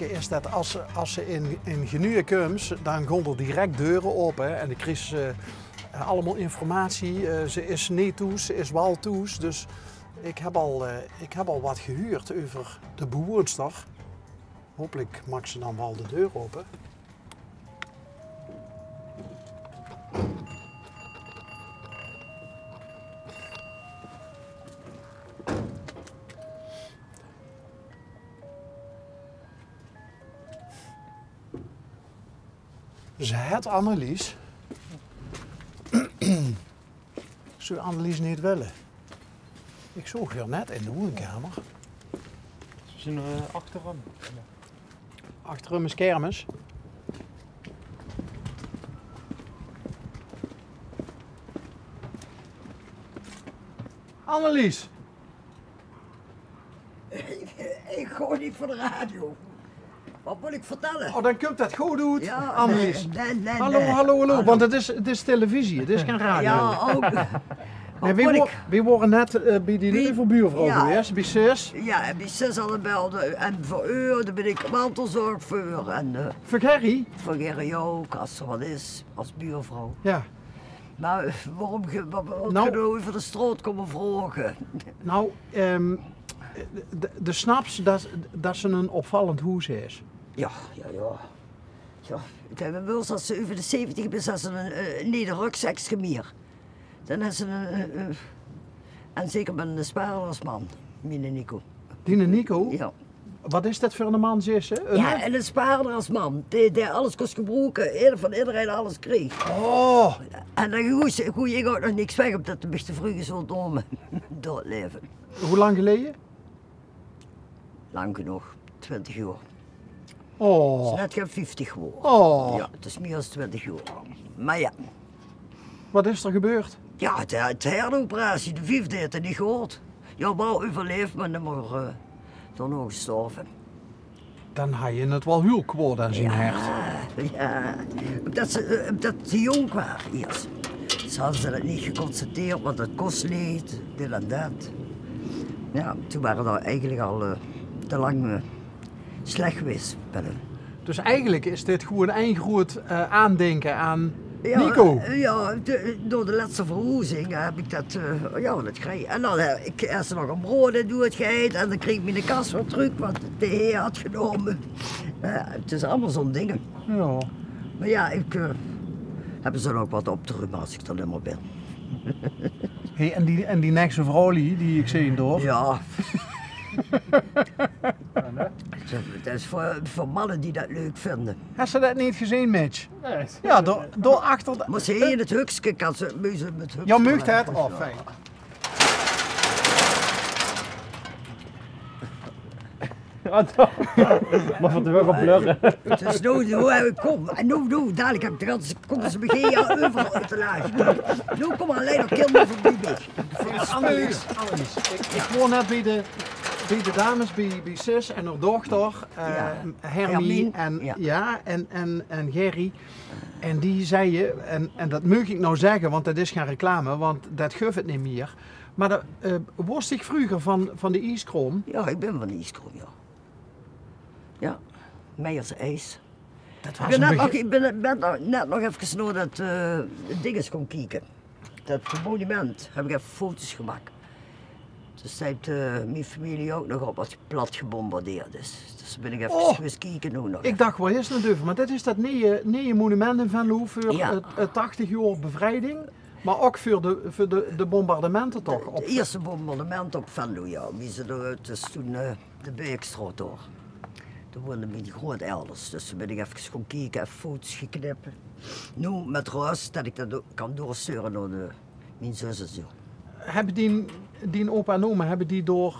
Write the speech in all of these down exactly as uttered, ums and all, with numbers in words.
Is det as, as se in, in Genua kums, dan gaon d'r direk deure ope, hè, en dan kriegs se, eh, allemaol informatie. Eh, ze is neet thoes, ze is waal thoes. Dus ik heb al, eh, ik heb al wat gehuurd euver de bewoonster. Hopelik maak ze dan waal de deur ope. Ze het Annelies. Zou Annelies neet wille? Ik zoog haar net in de woonkamer. Ze zien, eh, achter häöm. Achter häöm is kermis. Annelies! Ik gaon neet veur de radio. Wat mót ik vertelle? Oh, dan kump det good oet, Annelies. Nae, nae, nae. Hallo, hallo, hallo. Want het is, het is televisie, het is gein radio. Ja, ouch. Nae, weej wore net, eh, bie die euverbuurvrouw gewaes, bie Sis. Ja, bie Sis al belde. En veur u, dao bin ik mantelzorg veur. En, eh, veur Gerry? Veur Gerry ouch, as er wat is, as buurvrouw. Ja. Maar, eh, waorum ge-, wa-, wa-, wat ge noe euver de straot kómme vraoge? Nou, ehm, de, de snaps det, det ze ein opvallend hoes is? Ja, ja, ja. Ja, ik heb inmiddels, as ze euver de zeventig is, has ze ein, eh, neet ein röksekske mier. Dan has ze ein, eh, eh, en zeker mit eine spaarder as man, miene Nico. Diene Nico? Ja. Wat is det veur eine man, zeis se? Ja, eine spaarder as man. Dae, dae alles kós gebroeke, eder-, van ederein alles kreeg. Oh. En dan goej, goej ik ouch nog niks weg, ómdet 'r mich te vreug is ontnómme door het laeve. Wie lang geleje? Lang genóg, twintig jaor. Oh. Is net gein vieftig gewore. Oh. Ja, het is mier as twintig jaor. Maar ja. Wat is er gebeurd? Ja, de, de hersenoperatie, de viefde, het er neet gehaold. Ja, waal euverlaef, maar nimmer, eh, daonao gestorve. Dan haje het waal hiel kwaod aan zien hert. Ja, ómdet ze, eh, ómdet ze jónk ware iers. Ze hadde det neet geconstateerd, want det kós neet, dit en det. Ja, toen ware d'r eigelik al, eh, te lang, eh, slech gewaes. Dus eigelik is dit gewoen ein groeat, eh, aandinke aan Nico. Ja, eh, ja, de, door de lètste verhoezing heb ik det, eh, ja, det gekrege. En dan, eh, ik, is er nog ein brood in doe het geit. En dan kreeg ik miene kas weer trök, want de heer had genómme. Ja, het is allemaol zo'n dinge. Ja. Maar ja, ik, eh, heb ze dan ouch wat op te rumme as ik d'r nimmer bin. Hey, en die, en die nèkse vrouw die ik zeen dao? Ja. Det is veur, veur manne die det leuk vinde. Has se det neet gezeen, Mitch? Nae. Ja, dao, dao achter de... Maar ze in het hukske kan ze, meuge ze mit hukske. Ja, meugt het? Oh, fijn. Maar van tevoren blurre. Het is noe, noe, eh, kom. En noe, noe, dalik heb ik de ganse, kómme ze mich hie euveral oet te lache. Noe kómme allein nog kinder veurbie mich. Annelies, Annelies. Ik, ik waor net bie de, bie de dames, bie, bie Sis en häör dochter, eh, Hermie en, ja, en, en, en Gerry. En die zeie, en, en det maag ik noe zegge, want det is gein reclame, want det guf het neet mier. Maar det, eh, waors dich vreuger van, van de ieskraom? Ja, ik bin van de ieskraom, ja. Ja, Meijers Ijs. Det waas ein beg- Ik bin net nog, ik bin net nog efkes nao det, eh, dinges gaon kieke. Det monument, heb ik effe foto's gemaak. Dus zag, eh, mien femilie ouch nog op wat plat gebombardeerd is. Dus bin ik efkes gaon kieke noe nog. Ik dach, waat is det noe veur? Maar det is det neje, neje monument in Venlo veur het, het tachtig jaor bevrijding. Maar ouch veur de, veur de, de bombardemente toch? Het ierste bombardement op Venlo, ja. Wie ze d'r, dus toen, eh, de Beekstraot door. Toen woonde mien grootelders, dus toen bin ik efkes gaon kieke, effe foto's geknip. Noe, mit rös, det ik det do-, kan doorstuure nao de, mien zus en zo. Hebbe dien, dien opa en oma, hebbe die dao,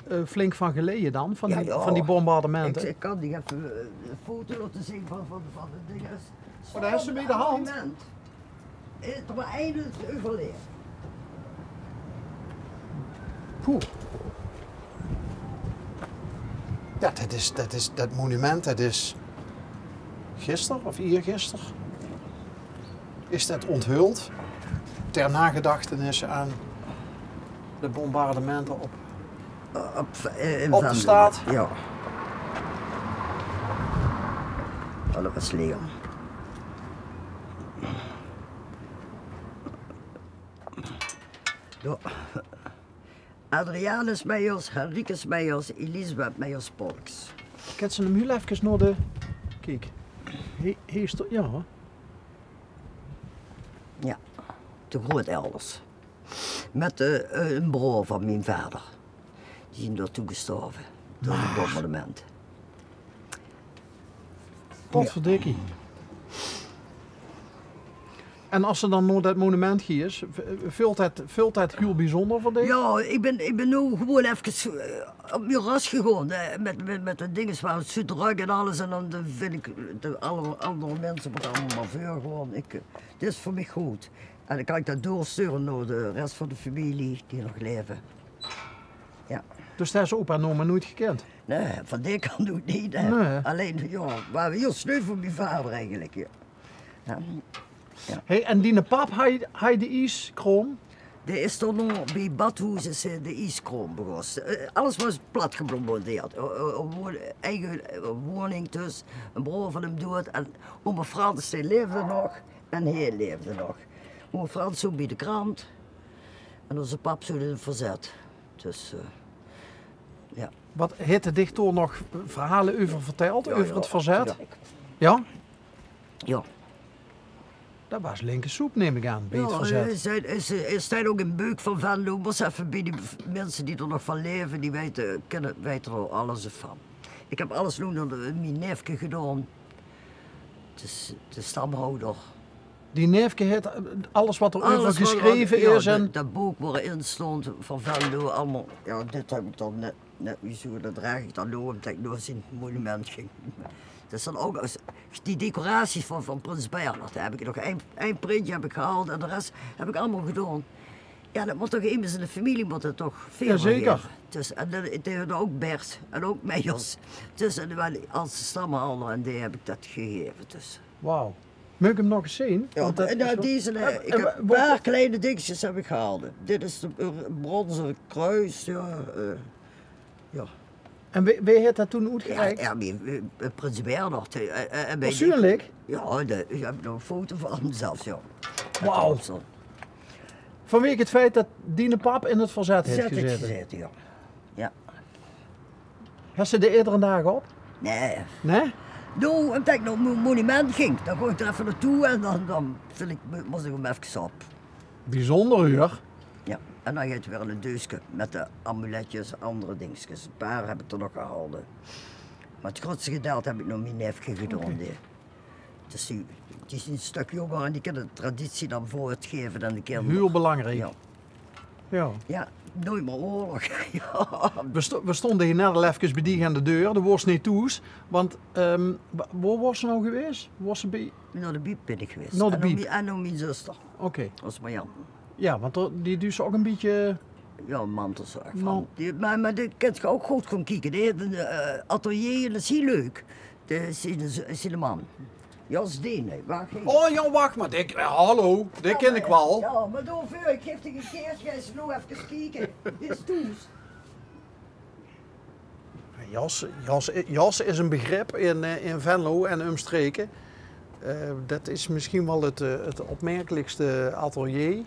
eh, flink van geleje dan, van die, van die bombardemente? Ik, ik kan dich effe, eh, ein foto laote zeen van, van, van de dinges. Oh, det is ze bie de hand. Is d'r maar eine euverlaef. Poeh. Ja, det is, det is, det monument, det is gister of iergister is det onthuld ter nagedachtenis aan de bombardementen op Op, eh, in Venlo. Op de Staat. Ja. Dat is Leon. Door Adrianus Meijers, Henricus Meijers, Elisabeth Meijers-Polks. Kèns se 'm hiel efkes nao de... Kiek. Hie, hie is de, jao. Jao, de grootelders. Mèt, eh, eh, 'ne broor van miene vader. Die zien dao toe gestorve. Door 't bombardement. Potverdikkie. En es se dan nao dat monument geis, v-, veult dat, veult dat hiel bezunjer veur dich? Jao, ich bön, ich bön noe gewoen efkes, eh, op mien ras gegaon, eh, mèt, mèt, mèt de dinges, 't waor zoe drök en alles. En dan, dan vin ich de alle, anger minse waat allemaol mer veur gewoen. Ich, eh, dit is veur mich good. En dan kan ich dat doorsture nao de res van de femilie die nog laeve. Jao. Dus dao höbs se opa en oma noeit gekènd? Nae, van dae kant ouch neet, hè. Nae. Allein, jao, 't waor hiel sneu veur miene vader eigelik, jao. Jao. Jao. Hey, en diene pap, hae, hae de ieskraom? Dae is dao nog bie Badhoes, is, eh, de ieskraom begós. Eh, alles waor plat gebombardeerd. Eh, eh, eh, woon-, eige, eh, woning dus, 'ne broor van häöm doead. En oma Frans, dae laefde nog. En hae laefde nog. Oma Frans zoot bie de krant. En ózze pap zoot in 't verzet. Dus, eh, jao. Waat, haet 'r dich dao nog verhaole euver vertèld, euver 't verzet? Jao? Jao. Dat waas linke soep, num ich aan, bie 't verzet. Jao, eh, 't steit ouch in 't beuk van Venlo, mós effe bie die minse die d'r nog van laeve, die weite, kinne, weite d'r alles van. Ich höb alles noe nao de, mien neefke gedaon. Dus de stamhouder. Dien neefke haet alles waat d'r euver gesjreve is en dat book wo d'r in stóng van Venlo allemaol. Jao, dit höb ich dan net, net wie zoe, dat draag ich dan noe, ómdat ich nao zien monument ging. Dat is dan ouch, die decoraties van, van prins Bernhard, dao höb ich nog ein, ein printje höb ich gehaold en de res höb ich allemaol gedaon. Jao, dat mót toch emes in de femilie mót dat toch veer gaeve. Jao, zeker. Dus, en dat, dae haw ouch Bert en ouch Meijers. Dus, en waal, es stamhouder, en dae höb ich dat gegaeve, dus. Wauw. Maag ich 'm nog ins zeen? Jao, want dat is waal, die is, eh, ich höb 'n paar kleine dingsjes höb ich gehaold. Dit is 't, eh, brónze kruus, jao, eh, jao. En wae, wae haet dat toen oetgereik? Jao, jao, wie, eh, prins Bernhard, eh, eh, en... Persuuenlik? Jao, dao, ich höb nog 'n foto van zelfs, jao. Wauw. Vanwege 't feit dat diene pap in 't verzet haet gezaete? Jao. Höbs se dae iedere daag op? Nae. Nae? Noe, ómdat ich nao 't mo-, monument ging, dan gaon ich d'r effe naotoe en dan, dan vin ich, mós ich 'm efkes op. Bezunjer, huur. Jao, en dan geit 'r weer in 'n deuske mèt de amuletjes, anger dingskes. 'n Paar höb ich d'r nog gehaold. Mer 't groetste gedeelte höb ich nao mien neefke gedaon. Oké. Dus die, die zien 'n stök jónger en die kinne de traditie dan veurtgaeve aan de kinder. Hiel belangriek. Jao. Jao. Jao, noeit mier oorlog. Jao. Veer sto-, veer stónge hie net al efkes bie dich aan de deur. Doe waors neet thoes, want, ehm, wa-, wo waors se noe gewaes? Waors se bie... Nao de biep bön ich gewaes. Nao de biep. En nao mie-, en nao mien zuster. Oké. As Marjan. Jao, want d'r, die duis ouch e bietje... Jao, mantelzorg van. Die, mer, mer die kins se ouch good gaon kieke. Die haet 'n, eh, atelier en dat is hiel leuk. De, zien, zien man. Jos Dene, wach effe. Oh, Jan Wachma, die, eh, hallo, die kin ich waal. Jao, mer doe veur, ich gaef dich 'n keertje, gaon se noe efkes kieke. Die is thoes. Jos, Jos, Jos is e begrip in, eh, in Venlo en umstreke. Eh, dat is mesjien waal 't, eh, 't opmerkelikste atelier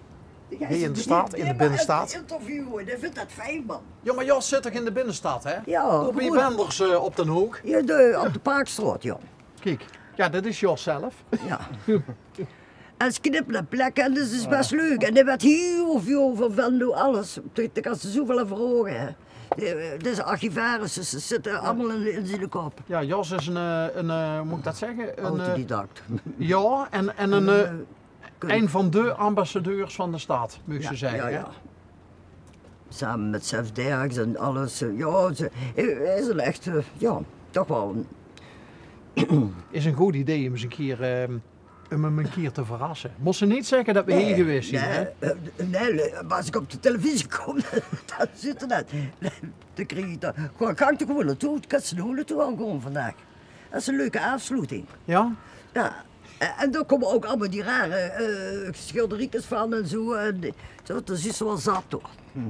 hie in de stad, in de binnestad. Interviewe, dae vindj dat fijn, man. Jao, mer Jos zit toch in de binnestad, hè? Jao, good. Bie Wenders, eh, op d'n hook. Jao, de, op de Parkstraot, jao. Kiek, jao, dat is Jos zelf. Jao. En ze knippe en plekke en dat is bès leuk. En dae weit hiel väöl van Venlo, alles. Dao, dao kans se zoeväöl aan vraoge, hè. Eh, dat is archivaris, dus dat zit, eh, allemaol in, in ziene kop. Jao, Jos is 'n, eh, 'n, eh, wie mót ich dat zègke? 'n, eh, autodidact. Jao, en, en 'n, eh, ein van de ambassadeurs van de stad, mós se zègke, hè? Jao, jao. Same mèt Sef Derks en alles, eh, jao, ze, hae is 'n echte, jao, toch waal 'n... Is 'n good idee um 's 'ne kier, ehm, um 'm 'ne kier te verrasse. Mós se neet zègke dat v'r hie gewaes zien, hè? Nae, eh, nae, es ich op de televisie kóm, dan zit 'r net. Dan krieg ich dan, gaon, gaon ich toch gewoen naotoe, kins se noe naotoe al gewoen vandaag. Dat is 'n leuke aafsloeting. Jao? Jao. En, en dao kómme ouch allemaol die rare, eh, sjilderiekes van en zoe. En die, dat, dat is waal zat, huur. Hm.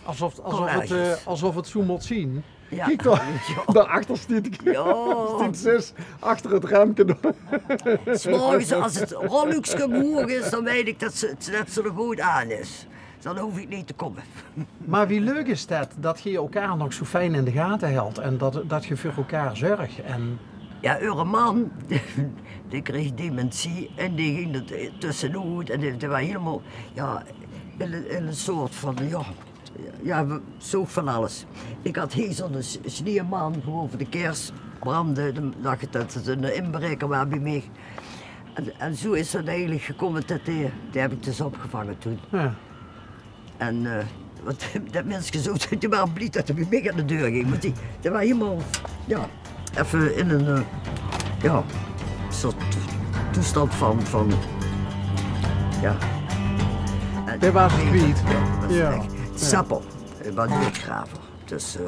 Alsof, alsof 't, eh, alsof 't zoe mót zien. Kiek dao, dao achter stiet, stiet zes, achter 't remke. 's Morges, es 't rolluukske omhoeg is, dan weit ik det ze, det ze d'r good aan is. Dan hoof ik neet te kómme. Mer wie leuk is det, det geer elkaar nog zo fijn in de gate helt en det, det geer veur elkaar zörg en... Jao, eure man, dae kreeg dementie en dae ging d'r tössenoet en dae, dae waas hielemaol, jao, in ein, in ein soort van, jao, jao, zoog van alles. Ik had hie zo'n s-, snieëman, gewoon veur de kers, brande, dan dach ik det 't eine inbraeker waas bie mich. En, en zo is 't eigelik gekómme det dae, dae heb ik dus opgevange toen. Jao. En, eh, want det minske zo, dae waas blie det 'r bie mich aan de deur ging. Want dae, dae waas hielemaol, jao, effe in ein, eh, jao, soort toestand van, van, jao. En dae waas 't kwiet. Jao, det waas 't ech. Jao. Seppel, dae waas doodgraver. Dus, eh,